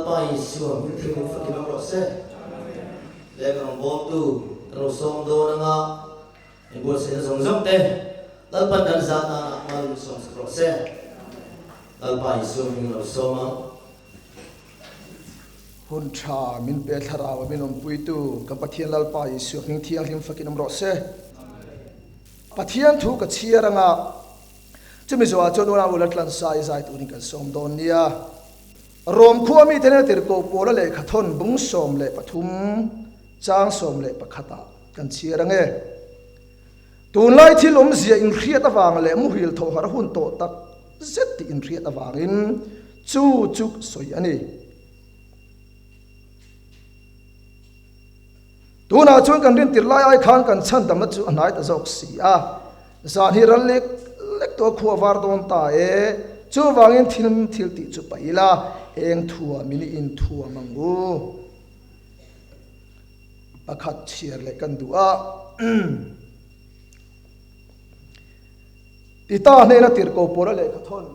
Lalpa Isua hming thing fakin awm rawh se. Lehkha rawngbawltu kan lo sawm dawn anga inbuatsaihna zawng zawng te Lalpan kan zah danah mal min sawm sak rawh se. Lalpa Isua hming lo sawm ang. Hun tha min pe thlarau a min awmpuitu kan Pathian Lalpa Isua hming thianghlim fakin awm rawh se. Pathian thu ka chhiar anga chumi zawhah chuan unau ula tlansa i zai turin kan sawm dawn nia. Rom khua mite nena tirhkoh Paula lehkha thawn bung 13 chang 11 ah kan chhiar ange. Tunlai thil awmzia inhriat avang leh muhil tho har hun tawh tak zet tih inhriat avangin chu chu sawi a ni. Tunah chuan kan rintir lai ai khan kan chhandamna chu a hnai ta zawk si a, zan hi ral lek lek tawh a khua var dawn ta e, chuvangin thil thil tih chu paih ila, eng thuam in i inthuam ang u. Pakhat chhiar leh kan duh a. Tita hnena tirhkoh pawla lehkha thawn.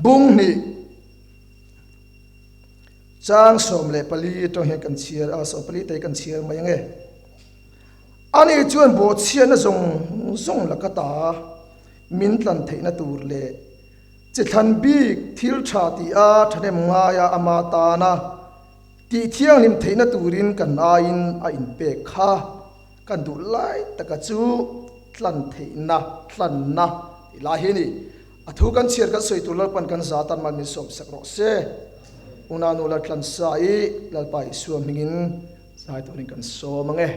Bung hnih chang 14 atang hian kan chhiar a, 14 te kan chhiar mai ange. Ani chuan bawhchhiatna zawng zawng laka ta min tlan theihna tur leh chi thlan bik thil tha tih a thahnem ngaia ama tana tih thianghlim theihna turin kan aiin a inpek kha. Kan duh lai taka chu tlan theihna, tlanna tih lai hi a ni. A thu kan chhiar kan sawi tur Lalpan kan za tan mal min sawm sak rawh se. Unau Lal tlansa i Lalpa Isua hmingin zai turin kan sawm ang e.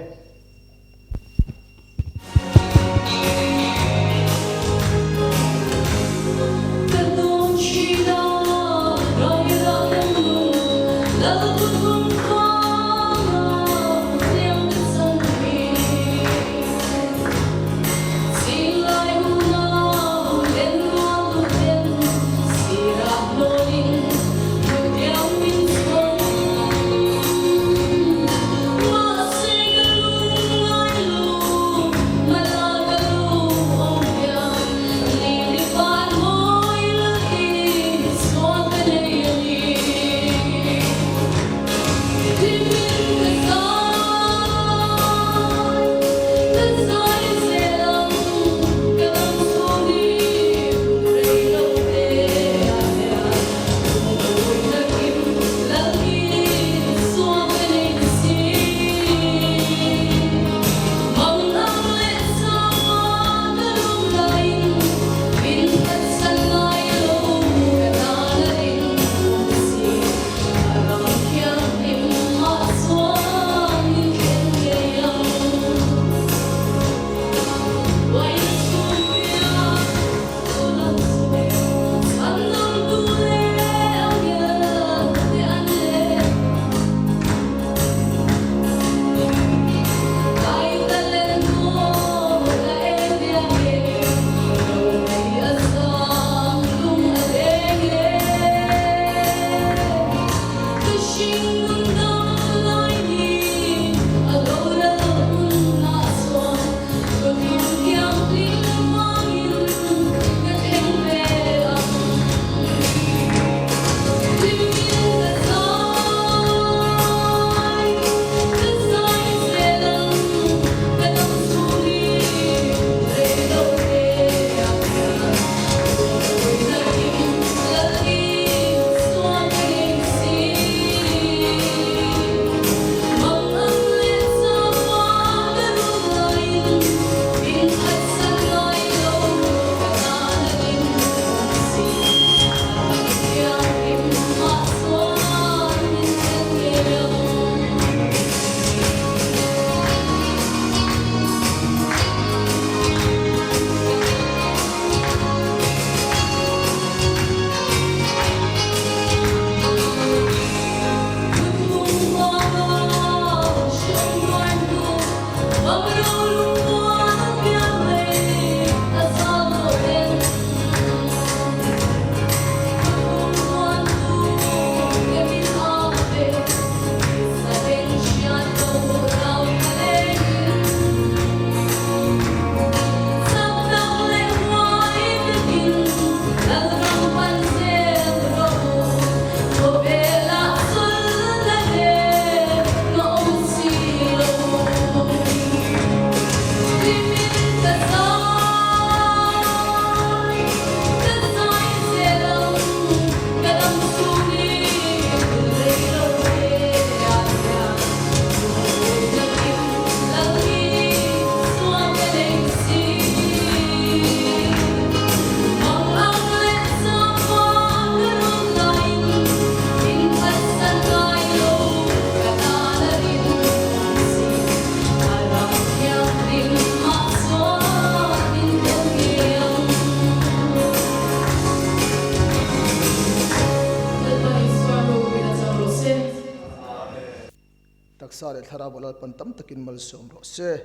Taksa leh thlarau Lalpan tam takin malsawm rawh se.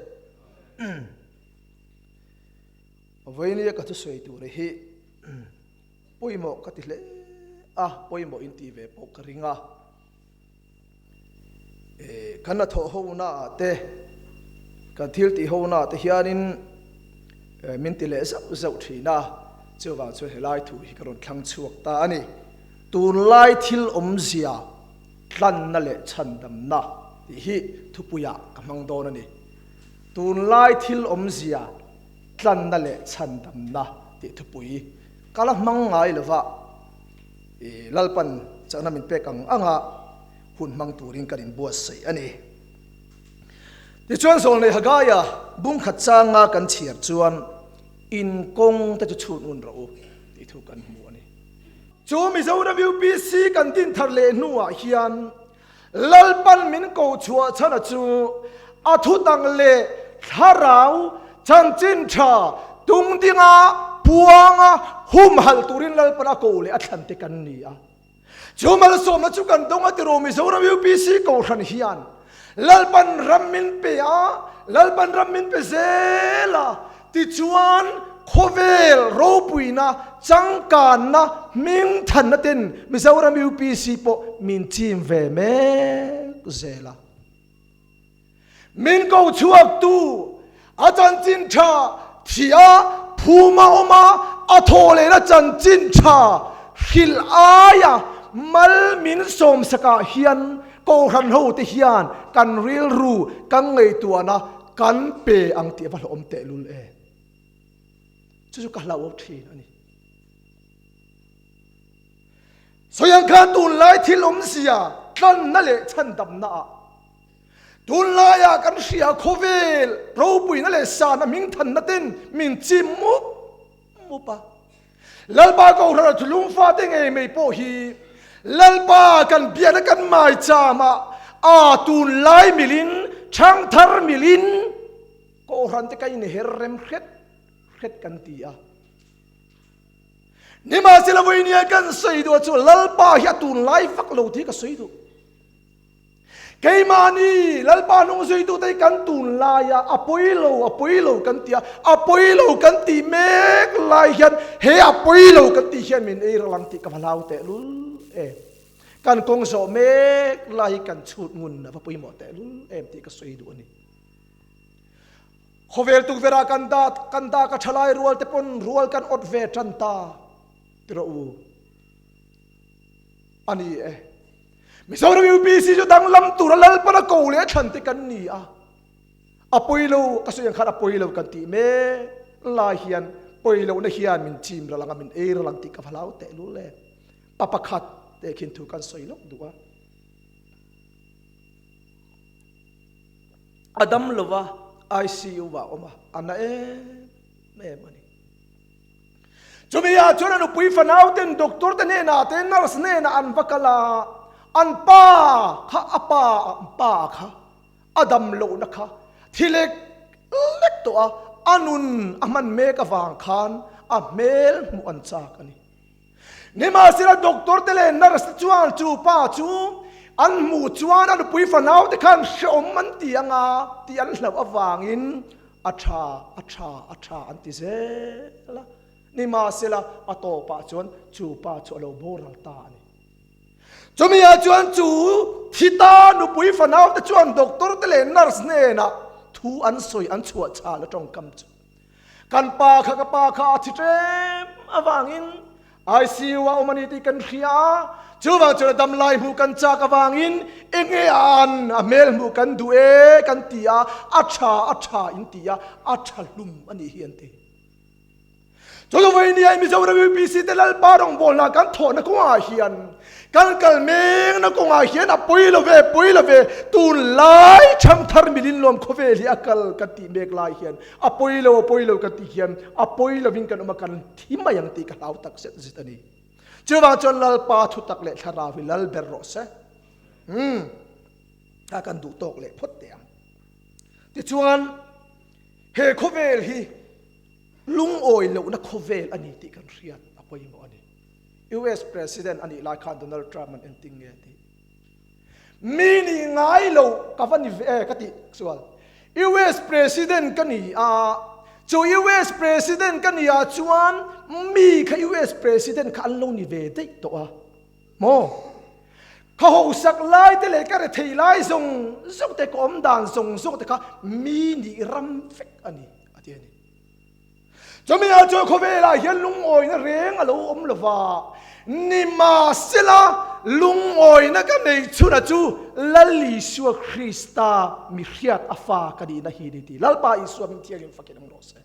Vawinia ka thusawi tur hi pawimawh ka ti hle a, pawimawh in tih ve pawh ka ring a. Kan hnathawh hona ah te, kan thil tih hona ah te hianin min ti leh zauh zauh thin a, chuvang chuan helai thu hi ka rawn thlang chhuak ta a ni. Tunlai thil awmzia tlanna leh chhandamna tih hi thupuiah ka hmang dawn a ni. Tunlai thil awmzia tlanna leh chhandamna tih thupui ka la hmang ngai lova, Lalpan chakna min pek ang anga hun hmang turin kan inbuatsaih a ni. Tichuan Zawlnei Hagaia bungkhat changa kan chhiar chuan in kawng te chu chhun un rawh u tih thu kan hmu a ni. Chu Mizoram UPC kan din thar leh hnuah hian Lalpan min ko chhuah chhana chu a thutang leh thlarau chanchin tha tung dinga puanga humhalh turin Lalpan a ko leh a thlan te kan ni a. Chu malsawmna chu kan dawng a tiraw Mizoram UPC kohhran hian Lalpan ram min pe a, Lalpan ram min pe zel a, tichuan khawvel ropuina changkanna hmingthanna ten Mizoram UPC pawh min chim ve mek zel a. Min ko chhuaktu a chanchin tha thia phuma awma a thaw lehna chanchin tha hrilh aia mal min sawmsakah hian Kohhran ho te hian kan rilru kan ngaihtuahna kan pe ang tih a va hlauhawm tehlul e. Chu chu ka hlauhawm thin a ni. Sawiang khan tunlai thil awmzia tlanna leh chhandamna ah tunlaiah kan hria khawvel ropuina leh sana hmingthanna ten min chim mup mup a. Lalpa Kohhran thulung fate ngei mai pawh hi Lalpa kan biakna kan maicham ah a tunlai milin thangthar milin Kohhran te kan inher rem hret hret kan ti a. Nimahsela vawinia kan sawi duh chu Lalpa hi a tunlai vak lo tih ka sawi duh. Keimahni Lalpa hnung zuitute hi kan tunlai a, a pawi lo, a pawi lo kan ti a, a pawi lo kan tih mek lai hian he a pawi lo kan tih hian min ei ral ang tih ka va hlau tehlul em. Kan kawng zawh mek lai hi kan chhut ngun a va pawimawh tehlul em tih ka sawi duh a ni. Khawvel tukverh ah kan dah kan dah ka thalai rual te pawn rual kan awt ve tan ta ti rawh u. A ni e. Mizoram UPC chu danglam tur a Lalpan a ko leh a thlan te kan ni a. A pawi lo ka sawi ang khan a pawi lo kan tih mek lai hian pawi lohna hian min chim ral ang a min ei ral ang tih ka va hlau tehlul e. Pa pakhat tehkhin thu kan sawi lawk duh a. A dam lo va, ICU ah a awm a, a na em em a ni. Chumi ah chuan a nupui fanau ten doctor te hnenah te nurse hnenah an va kal a, an pa kha a pa an pa kha a dam lohna kha thi lek lek tawh a, a nun a hman mek avang khan a hmel hmuh an chak a ni. Nimahsela doctor te leh nurse te chuan chu pa chu an hmuh chuan a nupui fanau te khan hrehawm an ti anga tih an hlauh avangin a tha a tha a tha an ti zel a. Nimahsela a tawpah chuan chu pa chu a lo boral ta a ni. Chumi ah chuan chu thi ta nupui fanau te chuan doctor te leh nurse hnenah thu an sawi an chhuah chhal a tawngkam chu. Kan pa kha ka pa kha a thi tlem avangin ICU ah awm a ni tih kan hria a, chuvang chuan a dam lai hmuh kan chak avangin enge a an a hmel hmuh kan duh e kan ti a, a tha a tha in ti a, a tha hlum a nih hi an ti. Chawlhvawinia Mizoram UPC te Lalpa rawngbawlna kan thawhna kawngah hian Kan kal mekna kawngah hian a pawi lo ve, pawi lo ve, tunlai thangthar milin lawm khawvel hi a kal kan tih mek lai hian a pawi lo, a pawi lo kan tih hian a pawi lovin kan awm a, kan thi mai ang tih ka hlau tak zet zet a ni. Chuvang chuan Lalpa thutak leh thlarau hi lal ber rawh se. Umm, kha kan duh tawk leh phawt teh ang. Tichuan, he khawvel hi lungawi lohna khawvel a ni tih kan hriat a pawimawh a ni. US President a nih lai khan Donald Trump an enting nge tih. Mi nih ngai lo ka va ni ve e ka tih chuan US President ka ni a, chu US President ka ni ah chuan mi kha US President kha an lo ni ve daih tawh a maw? Ka hosak lai te leh ka rethei lai zawng zawng te, ka awm dan zawng zawng te kha mi nih ram vek a ni a ti a ni. Chumi ah chuan khawvelah hian lungawina reng a lo awm lo va, nimahsela lungawina ka nei chhunah chu Lal Isua Krista mi hriat a fa ka nihna hi ni ti Lalpa Isua min thiangin fakin awm rawh se.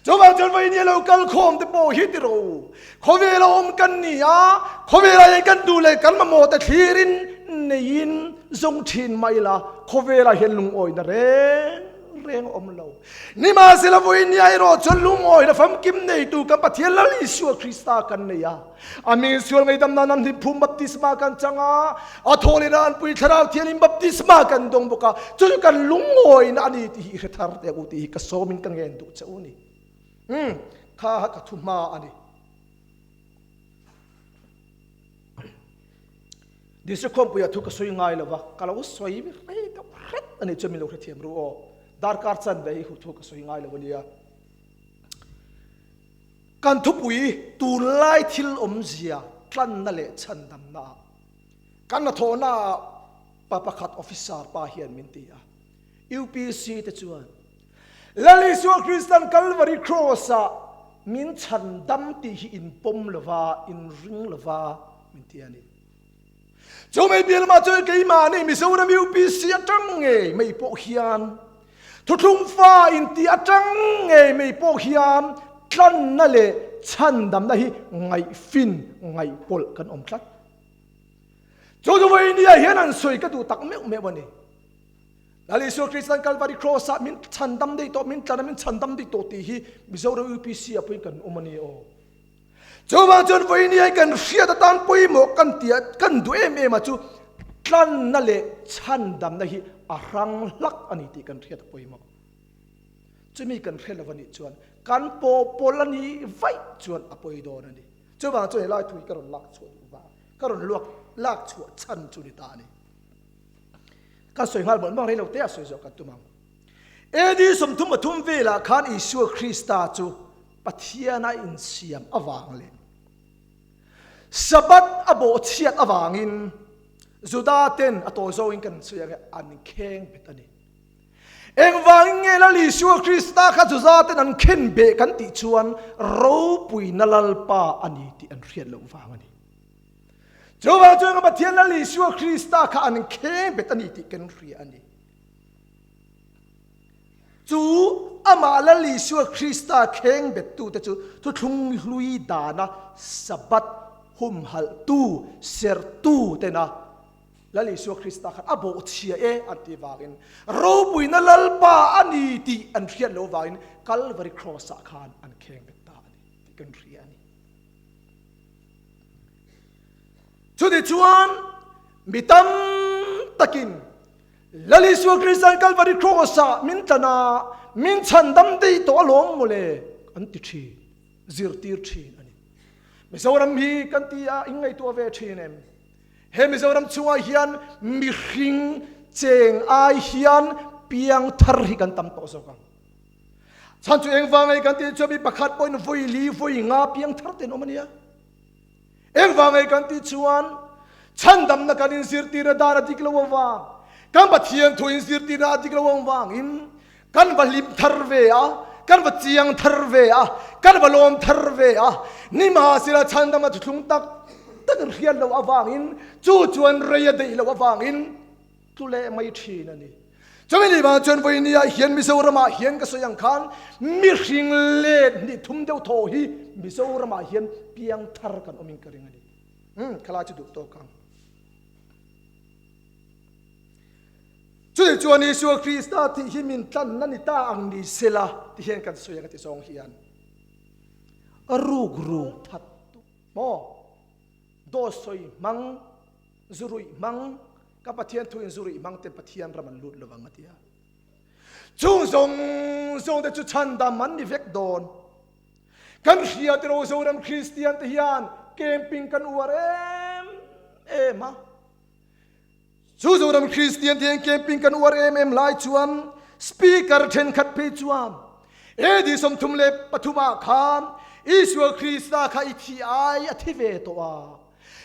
Chuvang chuan vawiin hi lo kal khawm te pawh hi ti rawh u. Khawvela awm kan ni a, khawvelah hian kan duh leh kan mamawh te thlirin neiin zawng thin mai la, khawvelah hian lungawina reng reng a awm lo. Nimahsela vawiin ni erawh chuan lungawina famkim neitu kan Pathian Lal Isua Krista kan nei a. A ming sual ngaihdam nan an hlimphum baptisma kan chang a, a thawhlehna an pui Thlarau Thiangin baptisma kan dawng bawk a, chu chu kan lungawina a ni tih hi i hre thar teh u tih hi ka sawmin ka ngen duh che u ni. Umm, kha ka thu hma a ni. District khawmpuiah thu ka sawi ngai lo va, ka lo sawi rei deuh hret a nih chuan min lo hrethiam ru aw. Darkar chanve hi thu ka sawi ngai lo a nia. Kan thupui tunlai thil awmzia tlanna leh chhandamna ah kan hnathawhna ah pa pakhat officer pa hian min ti a. UPC te chuan Lal Isua Kristan Kalvari Cross ah min chhandam tih hi in pawm lova, in ring lova min ti a ni. Chu mai bial lamah chuan keimahni Mizoram UPC atang ngei mai pawh hian thuthlung fa inti atang ngei mai pawh hian tlanna leh chhandamna hi ngaihfin ngaihpawlh kan awm tlat. Chu chu vawinia hian an sawi ka duh tak meuh meuh a ni. Lal Isua Kristan Kalvari Cross ah min chhandam daih tawh, min tlan a min chhandam daih tawh tih hi Mizoram UPC ah pawhin kan awm a ni aw. Chuvang chuan vawinia hi kan hriat atan pawimawh kan ti a, kan duh em em a chu tlanna leh chhandamna hi a hrang hlak a ni tih kan hriat a pawimawh. Chumi kan hre lo a nih chuan kan pawhpawlh a nih vaih chuan a pawi dawn a ni. Chuvang chuan helai thu hi ka rawn lak chhuah duh vang, ka rawn luak lak chhuah chhan chu ni ta a ni. Kan sawi nghal mawlh mawlh rei lo te a sawi zawh kan tum ang. AD 33 velah khan Isua Krista chu Pathiana insiam avang leh Sabbath a bawhchhiat avangin Juda ten a tawi zawngin kan sawi ang e, an kheng bet a ni. Engvangin nge Lal Isua Krista kha Juda ten an khen beh kan tih chuan ropuina Lalpa a ni tih an hriat loh vang a ni. Chuvang chuan ka Pathian Lal Isua Krista kha an kheng bet a ni tih kan hria a ni. Chu amah Lal Isua Krista kheng bettute chu thuthlung hlui dana Sabbath humhalhtu, serhtu tena Lal Isua Krista khan a bawhchhia e an tih vangin ropuina Lalpa a ni tih an hriat loh vangin Kalvari Cross ah khan an kheng bet ta a ni tih kan hria a ni. Chutichuan mi tam takin Lal Isua Kristan Kalvari Cross-ah min tlan a, min chhandam daih tawh alawm mawle an ti thin, zirtir thin a ni. Mizoram hi kan ti a, in ngaihtuah ve thin em? He Mizoram chungah hian mihring cheng ai hian piang thar hi kan tam tawh zawk ang. Chhan chu engvang ei kan tih chuan mi pakhat pawhin vawi li, vawi nga piang thar te an awm a nia. Engvang ei kan tih chuan chhandamna kan inzirtirna dan a dik lo avang, kan Pathian thu inzirtirna a dik lo avangin kan va hlim thar ve a, kan va chiang thar ve a, kan va lawm thar ve a, nimahsela chhandamna thuthlung tak tak hriat loh avangin chu chuan rei a deih loh avangin tlu leh mai thin a ni. Chumi ni vang chuan vawinia hian Mizoramah hian ka sawi ang khan mihring let hnih thum deuh thaw hi Mizoramah hian piang thar kan awmin ka ring a ni. Hmm, khalai chu duh tawk ang. Chumi chuan Isua Krista tih hi min tlanna ni ta ang ni sela ti hian kan sawi ang a ti zawng hian ruk ru that maw dawt sawi hmang Zuruih hmang, ka Pathian thuin zuruih hmang te Pathian ram an lut lovang a ti a. Chung zawng zawng te chu chhandam an ni vek dawn. Kan hria tiro Zoram Kristian te hian camping kan uar em em a. Chu Zoram Kristian te hian camping kan uar em em lai chuan Speaker thenkhat phei chuan AD 33 ah khan Isua Krista kha i thi ai a thi ve tawh a.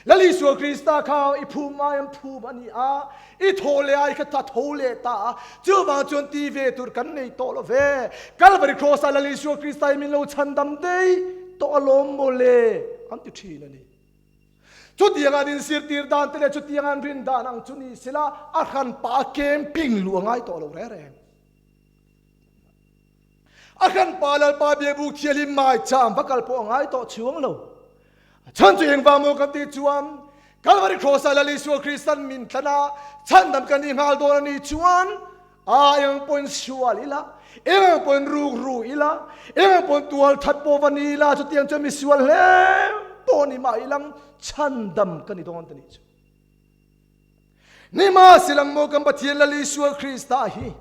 Lal Isua Krista kha i phum ai an phum a ni a, i thaw leh ai kha ta tho leh ta a, chuvang chuan ti ve tur kan nei tawh lo ve. Kalvari Cross ah Lal Isua Krista hi min lo chhandam daih tawh alawm mawle an ti thin a ni. Chutiang an insirtir dan te leh chutiang an rin dan ang chu ni sela a hranpa a camping luh a ngai tawh lo reng reng. A hranpa Lalpa Biabuk Thianghlim maicham va kal pawh a ngai tawh chuang lo. A chhan chu engvang maw kan tih chuan Kalvari Cross ah Lal Isua Kristan min tlan a, chhandam kan nih nghal dawn a nih chuan A eng pawhin sual ila, eng pawhin ruk ru ila, eng pawhin tual that pawh va ni ila, chutiang chuan mi sual hle pawh ni mah ilang chhandam ka ni dawn ta nih chu. Nimahsela maw kan Pathian Lal Isua Krista hi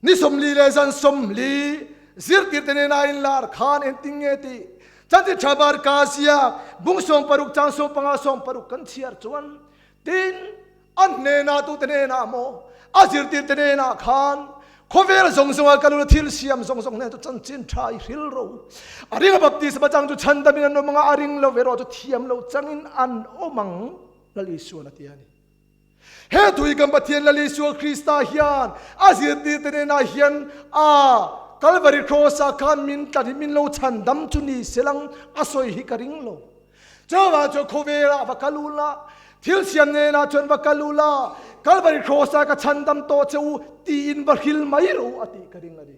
ni 40 leh zan 40 zirtirte nena inlar khan engtin nge tih Chanchin Tha Bar ka ziak bung 60 chang 15 60 kan chhiar chuan Tin, a hnenah tute hnenah maw, a zirtirte hnenah khan, Khawvel zawng zawnga ka luna thil siam zawng zawng hnenah chu chanchin tha i hril ro. A ringa baptisma chang chu chhandamin an awm ang a, a ring lo erawh chu thiam lo changin an awm ang, Lal Isuan a ti a ni. He tui kan Pathian Lal Isua Krista hian a zirtirte hnenah hian a Kalvari Cross-ah khan min tlan hi min lo chhandam chu ni selang a sawi hi ka ring lo. Chuvang chuan khawvelah va kal ula, thil siam nenah chuan va kal ula, Kalvari Cross-ah ka chhandam tawh che u tiin va hril mai rawh u a tih ka ring a ni.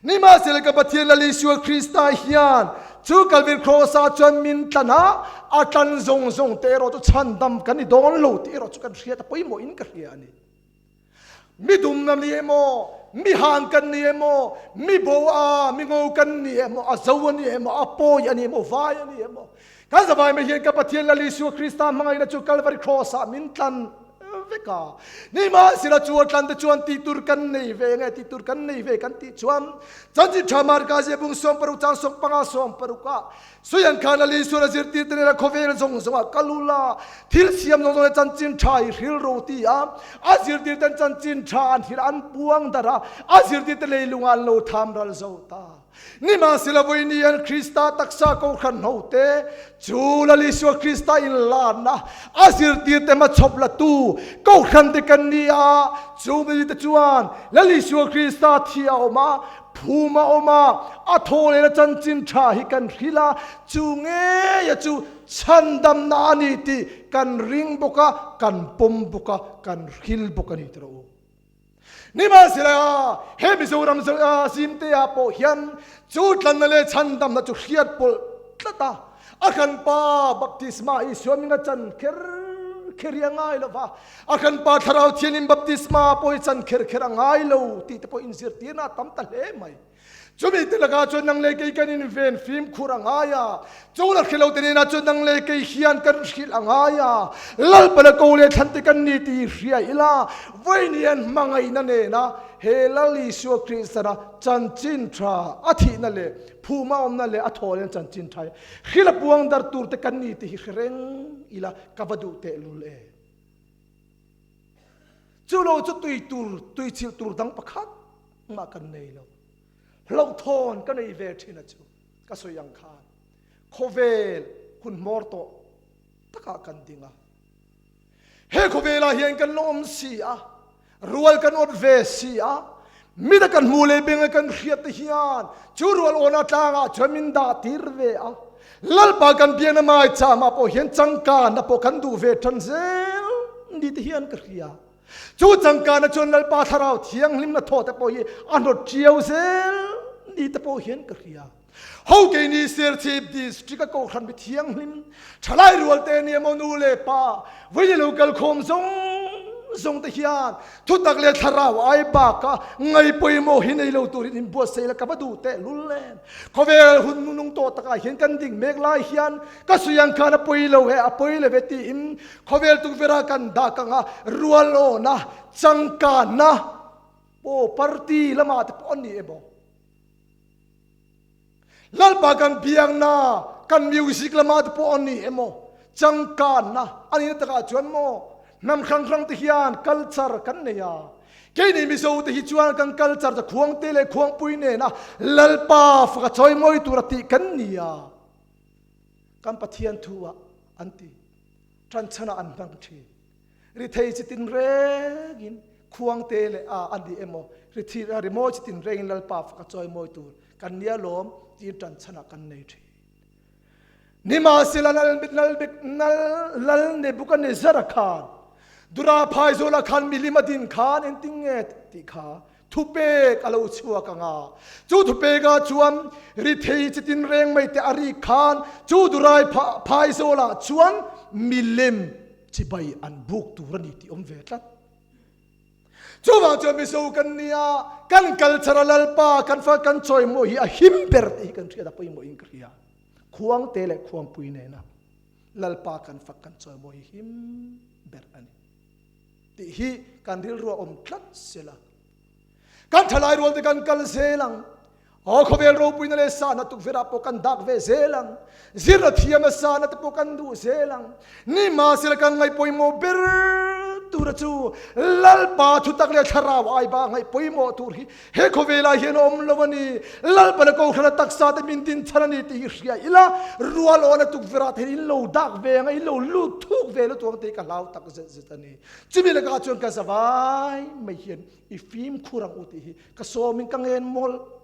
Nimahsela ka Pathian Lal Isua Krista hian chu Kalvari Cross-ah chuan min tlan a, a tlan zawng zawng te erawh chu chhandam kan ni dawn lo tih erawh chu kan hriat a pawimawhin ka hria a ni. Mi dum na ni emaw, mi hang kan ni emaw, mi bo a, mi ngo kan ni emaw, a zo a ni emaw, a pawi a ni emaw, vai a ni emaw. Kan zavai mai hian ka Pathian Lal Isua Krista hmangaihna chu Kalvari Cross-ah min tlan vek a. Nimahsela chu a tlan te chuan tih tur kan nei ve nge, tih tur kan nei ve kan tih chuan Chanchin Tha Marka zia bung 60 chang 15 60 ah Suiang khan Lal Isua a zirtirte nena khawvel zawng zawngah kal u la, thil siam zawng zawng leh chanchin tha i hril ro ti a, a zirtirten chanchin tha an hrilh an puang darh a, a zirtirte leilungah an lo tham ral zo ta. Nimahsela vawiin hian Krista taksa kohhran hote chu Lal Isua Krista inlarna a zirtirte hmachhawp la tu kohhrante kan ni a, chu mite chuan Lal Isua Krista thi a awm a, Phum a awm a, a thaw lehna chanchin tha hi kan hrilh a, chu ngeia chu chhandamna a ni tih kan ring bawk a, kan pawm bawk a, kan hril bawk a ni tih rawh u. Nimahsela, he Mizoram zimte-ah pawh hian chu tlanna leh chhandamna chu hriat pawlh tlat a, A hranpa baptisma Isua min a chan kher kher hi a ngai lo va, a hranpa Thlarau Thianghlim baptisma pawh hi chan kher kher a ngai lo tih te pawh inzirtirna a tam ta hle mai. Chumi te lakah chuan nang leh kei kan inven fimkhur a ngai a, chu la hre lo te nenah chuan nang leh kei hian kan hrilh a ngai a, Lalpa la ko leh thlan te kan ni tih hria ila, vawiin hian hmangaihna nena he Lal Isua Kristana chanchin tha a thihna leh Phuma awmna leh a thaw leh chanchin tha hi hril a puang dar tur te kan ni tih hi hre reng ila ka va duh teh lul e. Chu lo chu tui tur, tui chilh tur dang pakhat mah kan nei lo. Hlauhthawn ka nei ve thin a chu ka sawi ang khan khawvel hun hmawr tawh takah kan ding a. He khawvelah hian kan la awm si a, rual kan awt ve si a, mit a kan hmuh leh beng a kan hriat te hian chu rual awna tlangah chuan min dah tir ve a. Lalpa kan biakna maicham ah pawh hian changkanna pawh kan duh ve tan zel ni te hian ka hria. Chu changkanna chuan Lalpa Thlarau Thianghlimna thaw te pawh hi a hnawt tiau zel ni te pawh hian ka hria. Ho keini Serchhip District a Kohhran mi thianghlim thalai rual te nia maw nu leh pa vawiin lo kal khawm zawng zawng te hian thutak leh thlarau ai baka ngai pawimawh hi nei lo turin in buatsaih la ka va duh teh lul em. Khawvel hun nung tawh takah hian kan ding mek lai hian ka sawi ang khan a pawi lo he a pawi lo ve tiin khawvel tukverha kan dak anga rual awna changkanna pawh party lamah te pawh a ni emaw. Lalpa kan biakna, kan music lama te pawh a ni emaw, changkanna a nihna takah chuan maw, Hnam hrang hrang te hian culture kan nei a, keini Mizo te hi chuan kan culture chu khuangte leh khuangpui nena Lalpa faka chawimawi tura tih kan ni a, kan Pathian thu ah an ti tanchhan ah an hmang thin. Rithei chi tinrengin khuangte leh a a ni emaw, rithi rimawi chi tinrengin Lalpa faka chawimawi tur kan nia lawm tiin tanchhan ah kan nei thin. Nimahsela Lal Nebuchadnezzar-a khan Dura phaizawlah khan milim a din khan engtin nge tih kha thupek a lo chhuak ang a. Chu thupekah chuan rithei chi tinreng mai te a rik khan chu Durai phaizawlah chuan milem chibai an buk tur a ni tih awm ve tlat. Chuvang chuan Mizo kan nia, kan culture a Lalpa kan fa kan chawimawi hi a him ber tih hi kan hriat a pawimawhin ka hria. Khuangte leh khuangpui nena Lalpa kan fak kan chawimawi hi him ber a ni tih hi kan rilru a awm tlat sela. Kan thalai rual te kan kal zel ang. Aw khawvel ropuina leh sahna tukverh ah pawh kan dak ve zel ang. Zirna thiam a sahna te pawh kan duh zel ang. Ni mahsela kan ngaihpawimawh ber tura chu Lalpa thutak leh thlarau aiba ngaihpawimawh tur hi he khawvelah hian a awm lo a ni. Lalpa leh Kohhrana taksa te min din chhan a ni tih hi hria ila, rual awna tukverh ah te hian in lo dak ve ang a, in lo lut thuk ve lutuk ang tih hi ka hlau tak zet zet a ni. Chumi lakah chuan ka zavai mai hian i fimkhur ang u tih hi Ka sawmin ka ngen mawlh mawlh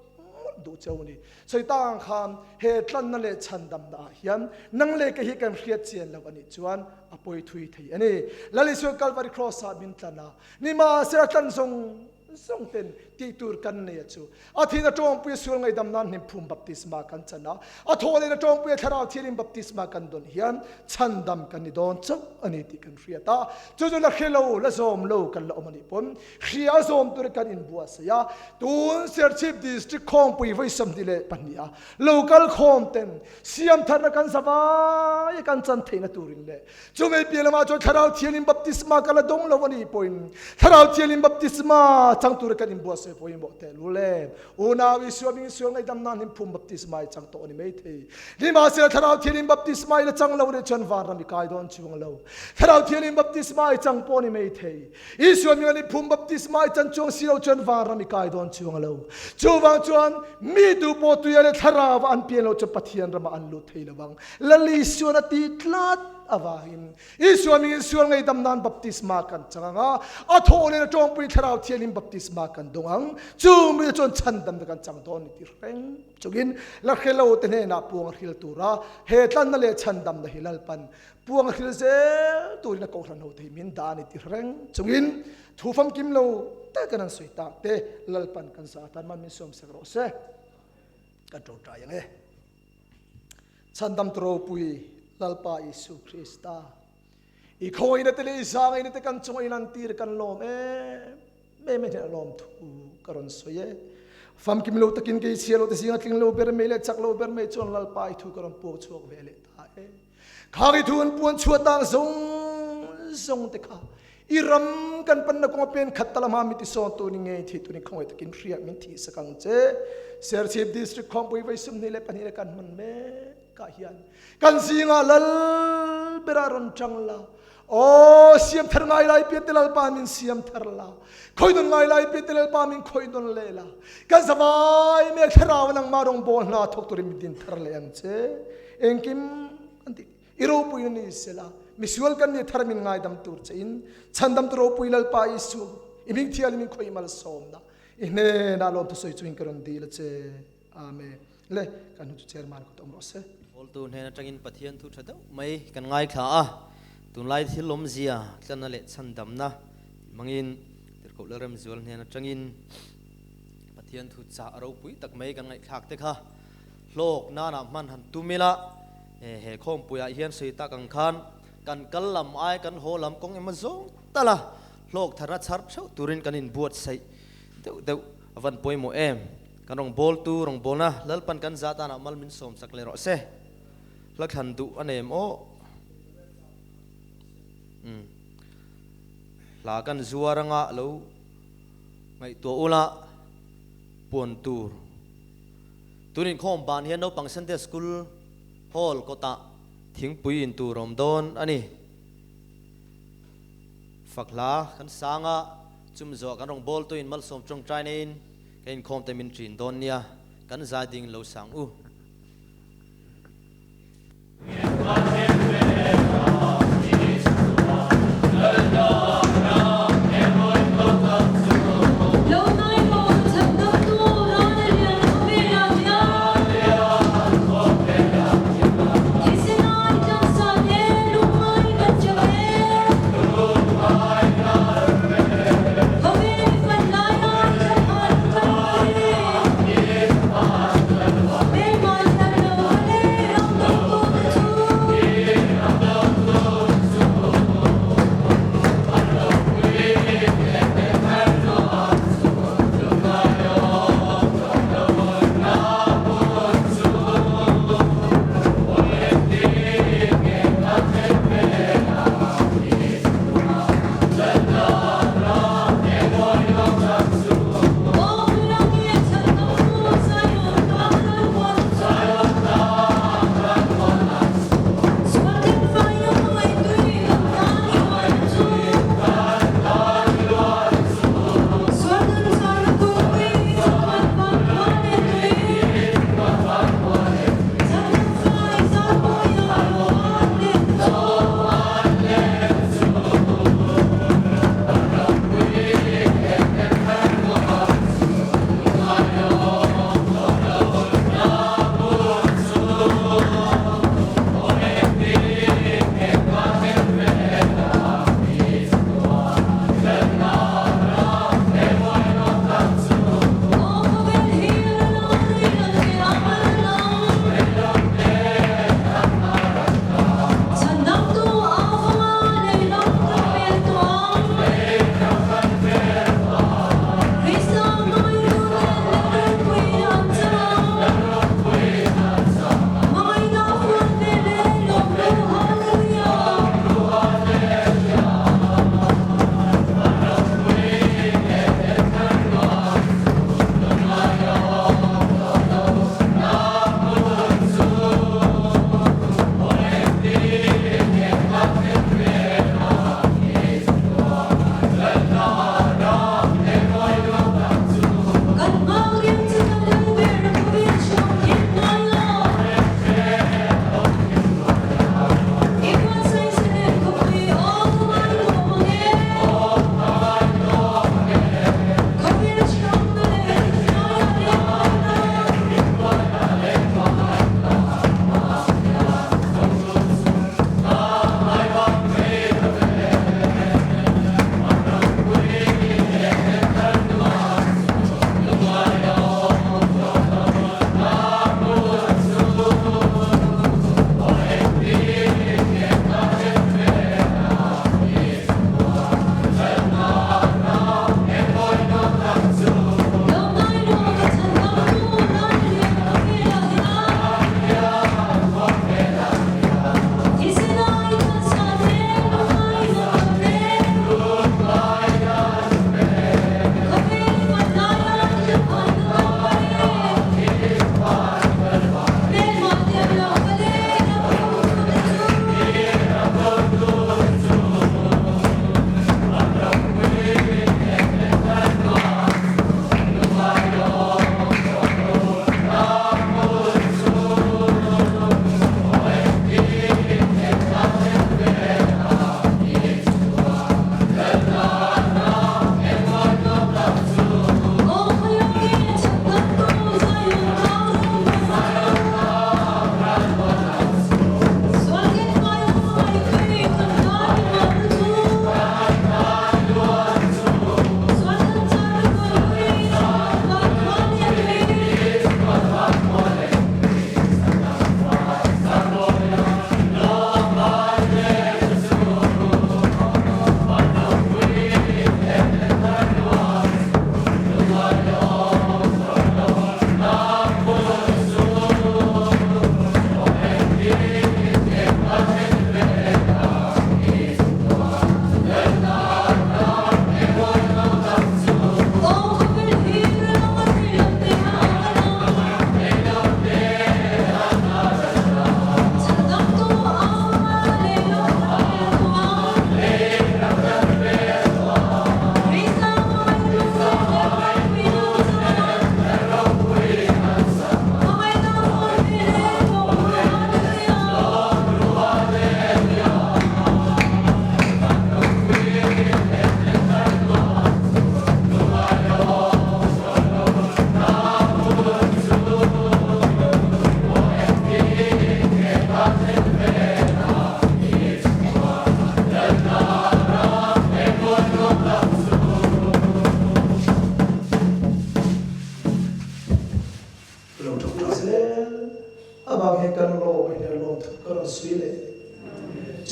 duh cheu ni. Saitang khan he tlanna leh chhandamna ah hian nang leh kei hi kan hriat chian loh anih chuan a pawi thui thei a ni. Lal Isua Kalvari Cross ah min tlan a, nimahsela tlan zawng zawng ten tih tur kan nei a chu. A thihna tawngpuia sual ngaihdam nan hnim phum baptisma kan chan a, a thawh lehna tawngpuia thlarau thianghlim baptisma kan dawn hian chhandam kan ni dawn chauh a ni tih kan hriat a, chu chu la hre lo, la zawm lo kan la awm a nih pawn Hria zawm tur kan inbuatsaih a, tun Serchhip District khawmpui vawi 22 a local khawm ten siam tharna kan zavai a kan chan theihna turin leh chumei piah lamah chuan Thlarau Thianghlim Baptisma ka la dawng lo a nih pawhin Thlarau Thianghlim Baptisma chang tura kan inbuatsaih pawimawh tehlul em. Unau Isua ming sual ngaihdam nan hlim phum baptisma i chang tawh a ni maithei. Nimahsela Thlarau Thianghlim baptisma i la chang lo nih chuan vanram i kai dawn chuang lo. Thlarau Thianghlim baptisma i chang pawh a ni maithei. Isua ming an i phum baptisma i chan chuang si lo chuan vanram i kai dawn chuang lo. Chuvang chuan mi tu pawh tuia leh Thlarau an pian lo chuan Pathian ramah an lut thei lo vang. Lal Isuan a ti tlat avangin Isua mingin sual ngaihdam nan baptisma kan chang ang a, a thawh leh a tawngpui Thlarau Thianghlim baptisma kan dawng ang. Chu mi chuan chhandamna kan chang dawn ni ti reng chungin la hre lo te hnenah puang a hril tura he tlanna leh chhandamna hi Lalpan puang a hril zel turin a kohhran ho te hi min dah a ni ti reng chungin thu famkim lo te kan han sawi tak te Lalpan kan za atan man min sawm sak rawh se. Kan tawngtai ang e. Chhandam tu ropui Lalpa Isu Krista, i khawina te leh i zangaina te kan chunga i lantir kan lawm em em e hnen a lawm thu ka rawn sawi e. Famkim lo takin kei chhia lo te zinga tling lo ber mai leh chak lo ber mai chuan Lalpa i thu ka rawn puak chhuak ve leh ta e. Khang i thu an puan chhuah tang zawng zawng te kha i ram kan panna kawng a pen khat tal ama mi tisawn tu ni ngei thi tu ni khawngaih takin hriak min thih sak ang che. Serchhip District khawmpui voi 22 le kan hman mek ah hian kan zingah lal berah rawn tang la. Aw siam thar ngai lai pian te Lalpa min siam thar la. Khoi don ngai lai pian te Lalpa min khoi don le la. Kan zavai mek thlarau nangmah rawngbawl hna thawk turin min din thar leh ang che. Engkim kan ti i ropui na ni sela misual kan ni thar min ngaidam tur che in chhandam tu ropui Lalpa Isu i ming thial min khoi mal sawm na i hnenah lawm thusawi chu in ka rawn dil a che. Amen. Le kan hu chu chairman ko tom rawh se. Bawltu hnen atangin Pathian thu tha deuh mai kan ngaithla a, tunlai thil awmzia tlanna leh chhandamna tih hmangin Tirhkoh Lalremzual hnen atangin Pathian thu chah ropui tak mai kan ngaihthlak te kha hlawk nanah hman han tum ila, he khawmpuiah hian sawi tak ang khan kan kal lam ai kan haw lam kawng emaw zawng tala hlawk tharna chhar theuh turin kan inbuatsaih deuh deuh a van pawimawh em. Kan rawngbawltu rawngbawlna Lalpan kan zah danah mal min sawm sak leh rawh se. Hla thlan duh a nem aw. Umm. Hla kan zuar anga lo ngaihtuah ula puan tur. Tun inkhawm ban hian naupang Sunday School Hall kawtah thingpui in tur a awm dawn a ni. Fak hla kan sang a, chum zawh kan rawngbâwl tuin malsawm ṭawngṭai neiin ka inkhawm te min ṭin dawn nia, kan zai ding lo sang u.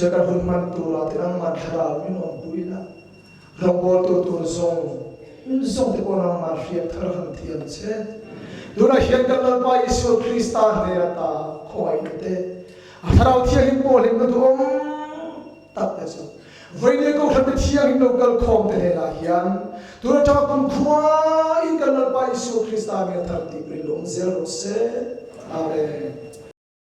Chuan kan hun hman turah te nangman thlarau min awmpui la, rawngbawltu tur zawng zawng te pawh nangman hriat thar han thiam che. Tunah hian kan Lalpa Isua Krista hnen ata khawngaihna te, a Thlarau Thianghlim pawh hlimna duhawm tak te chu Vawiin Kohhran te thianghlim lo kal khawm te hnenah hian tun atanga kum khuain kan Lalpa Isua Krista hmel thar tih pui lawm zel rawh se. Amen.